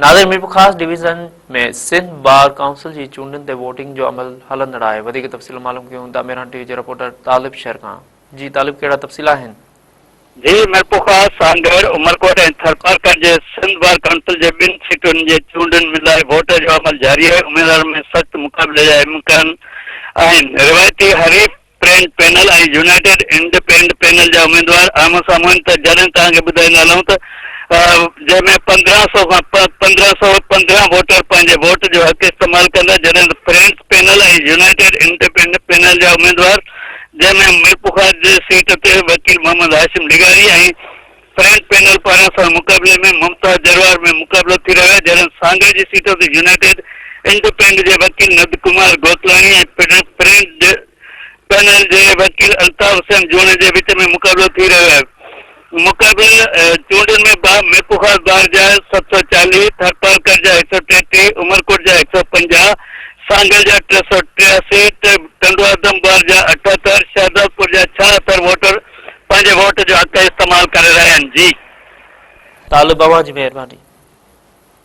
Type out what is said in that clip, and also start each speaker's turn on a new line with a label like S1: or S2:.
S1: ناظرين Mirpurkhas division ۾ Sindh bar council جي چونڊن تي ووٽنگ جو عمل هلندڙ آهي وڌيڪ تفصيل معلوم ڪيون ٿا ميران ٽي وي جي رپورٽر طالب شهر کان جي طالب ڪهڙا تفصيل آهن.
S2: جي ميرپورخاص، سانگهڙ، عمرڪوٽ ۽ ٿرپارڪر جي سنڌ بار ڪائونسل جي ٻن سيٽن جي چونڊن لاء ووٽ جو عمل جاري آهي اميدوارن ۾ سخت مقابلي جا امڪان آهن روايتي حريف فرينڊ پينل ۽ يونائيٽيڊ انڊپينڊ پينل جا اميدوار آمهون سامهون آهن ته جڏهن توهان کي ٻڌائيندا هلون ته جنهن ۾ 15 سئو کان 1515 ووٽر پنهنجي ووٽ جو حق استعمال ڪندا جڏهن ته فرينڊز پينل ۽ يونائيٽيڊ انڊپينڊ پينل جا اميدوار جنهن ۾ ميرپورخاص جي سيٽ تي وڪيل محمد هاشم لغاري ۽ فرنٽ پينل پاران سان مقابلي ۾ ممتاز جروار ۾ مقابلو ٿي رهيو آهي جڏهن سانگهڙ جي سيٽ تي يونائيٽيڊ انڊپينڊ جي وڪيل نند ڪمار گوڪلاڻي ۽ فرنٽ پينل جي وڪيل الطاف حسين جوڻي جي وچ ۾ مقابلو ٿي رهيو آهي مقابل چونڊن ۾ ميرپورخاص بار جا 740، ٿرپارڪر جا 133، عمرڪوٽ جا 150، سانگهڙ جا 383، ٽنڊوآدم بار جا 78، شهدادپور جا 76 ووٽر پنهنجي ووٽ جو حق استعمال ڪري رهيا آهن جي.
S1: طالب اوهان جي مهرباني.